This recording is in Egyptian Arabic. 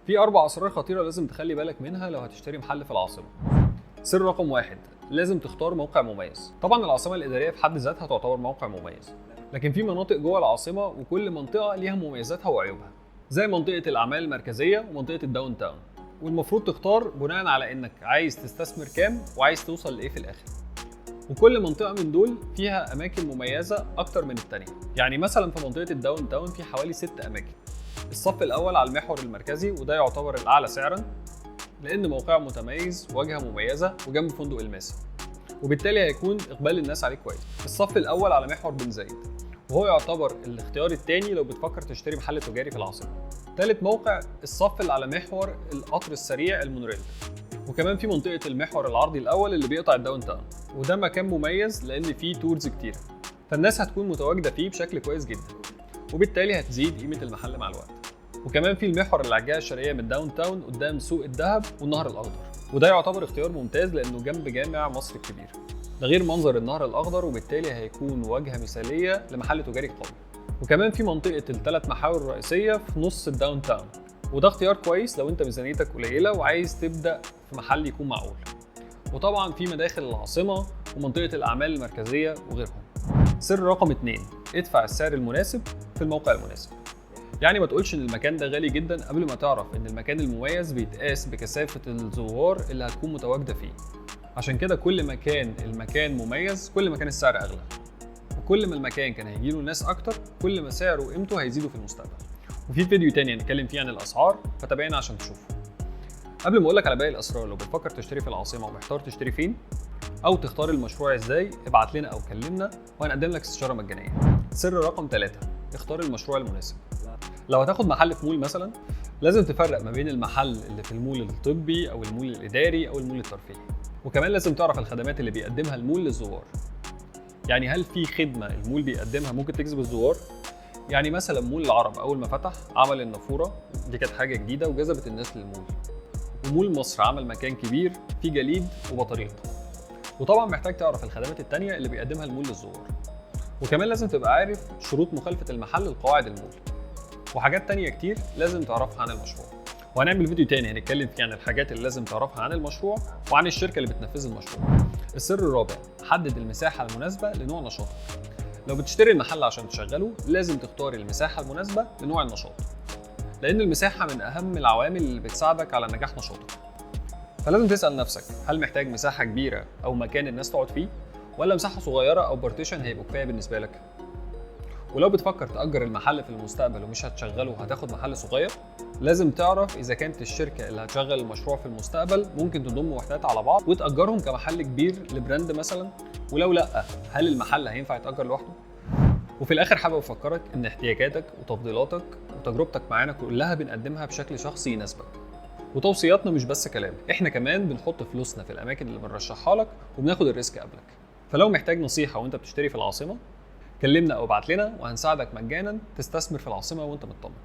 في 4 اسرار خطيرة لازم تخلي بالك منها لو هتشتري محل في العاصمة. سر رقم 1، لازم تختار موقع مميز. طبعا العاصمة الادارية في حد ذاتها تعتبر موقع مميز، لكن في مناطق جوه العاصمة وكل منطقة ليها مميزاتها وعيوبها، زي منطقة الاعمال المركزية ومنطقة ال downtown، والمفروض تختار بناء على انك عايز تستثمر كام وعايز توصل لايه في الاخر. وكل منطقة من دول فيها اماكن مميزة اكتر من الثانية. يعني مثلا في منطقة ال downtown في حوالي 6 اماكن. الصف الاول على المحور المركزي، وده يعتبر الاعلى سعرا لان موقعه متميز، واجهه مميزة، وجنب فندق الماسة، وبالتالي هيكون اقبال الناس عليه كويس. الصف الاول على محور بن زايد، وهو يعتبر الاختيار الثاني لو بتفكر تشتري محل تجاري في العاصمة. ثالث موقع الصف اللي على محور القطر السريع المونوريل، وكمان في منطقة المحور العرضي الاول اللي بيقطع ال downtown، وده مكان مميز لان فيه tours كتيرة، فالناس هتكون متواجدة فيه بشكل كويس جدا، وبالتالي هتزيد قيمة المحل مع الوقت. وكمان في المحور اللي على الجهة الشرقية من ال downtown قدام سوق الذهب والنهر الاخضر، وده يعتبر اختيار ممتاز لانه جنب جامع مصر الكبير، ده غير منظر النهر الاخضر، وبالتالي هيكون واجهه مثاليه لمحل تجاري قوي. وكمان في منطقة الثلاث محاور الرئيسية في نص ال downtown، وده اختيار كويس لو انت ميزانيتك قليله وعايز تبدا في محل يكون معقول. وطبعا في مداخل العاصمة ومنطقة الاعمال المركزية وغيرهم. سر رقم 2، ادفع السعر المناسب في الموقع المناسب. يعني ما تقولش ان المكان ده غالي جدا قبل ما تعرف ان المكان المميز بيتقاس بكثافة الزوار اللي هتكون متواجدة فيه. عشان كده كل ما كان المكان مميز كل ما كان السعر اغلى، وكل ما المكان كان هيجيله ناس اكتر كل ما سعره وقيمته هيزيدوا في المستقبل. وفي فيديو تاني هنتكلم فيه عن الاسعار، فتابعنا عشان تشوفه. قبل ما اقولك على باقي الاسرار، لو بتفكر تشتري في العاصمة ومحتار تشتري فين او تختار المشروع ازاي، ابعت لنا او كلمنا وهنقدم لك استشاره مجانية. سر رقم 3، اختار المشروع المناسب. لو هتاخد محل في مول مثلا، لازم تفرق ما بين المحل اللي في المول الطبي او المول الاداري او المول الترفيهي، وكمان لازم تعرف الخدمات اللي بيقدمها المول للزوار. يعني هل في خدمة المول بيقدمها ممكن تجذب الزوار؟ يعني مثلا مول العرب اول ما فتح عمل النافوره، دي كانت حاجة جديدة وجذبت الناس للمول. ومول مصر عمل مكان كبير فيه جليد وبطاريق. وطبعا محتاج تعرف الخدمات التانية اللي بيقدمها المول للزوار، وكمان لازم تبقى عارف شروط مخالفة المحل لقواعد المول، وحاجات تانية كتير لازم تعرفها عن المشروع. وهنعمل فيديو تاني هنتكلم فيه عن الحاجات اللي لازم تعرفها عن المشروع وعن الشركة اللي بتنفذ المشروع. السر الرابع، حدد المساحة المناسبة لنوع نشاطك. لو بتشتري المحل عشان تشغله لازم تختار المساحة المناسبة لنوع النشاط، لأن المساحة من أهم العوامل اللي بتساعدك على نجاح نشاطك. فلازم تسأل نفسك، هل محتاج مساحة كبيرة أو مكان الناس تقعد فيه، ولا مساحة صغيرة أو partition هيبقوا كفاية بالنسبة لك؟ ولو بتفكر تأجر المحل في المستقبل ومش هتشغله وهتاخد محل صغير، لازم تعرف إذا كانت الشركة اللي هتشغل المشروع في المستقبل ممكن تضم وحدات على بعض وتأجرهم كمحل كبير ل brand مثلا، ولو لأ هل المحل هينفع يتأجر لوحده؟ وفي الآخر حابب أفكرك إن احتياجاتك وتفضيلاتك وتجربتك معانا كلها بنقدمها بشكل شخصي يناسبك، وتوصياتنا مش بس كلام، إحنا كمان بنحط فلوسنا في الأماكن اللي بنرشحها لك وبناخد ال risk قبلك. فلو محتاج نصيحة وأنت بتشتري في العاصمة، كلمنا أو ابعت لنا وهنساعدك مجانا تستثمر في العاصمة وأنت مطمن.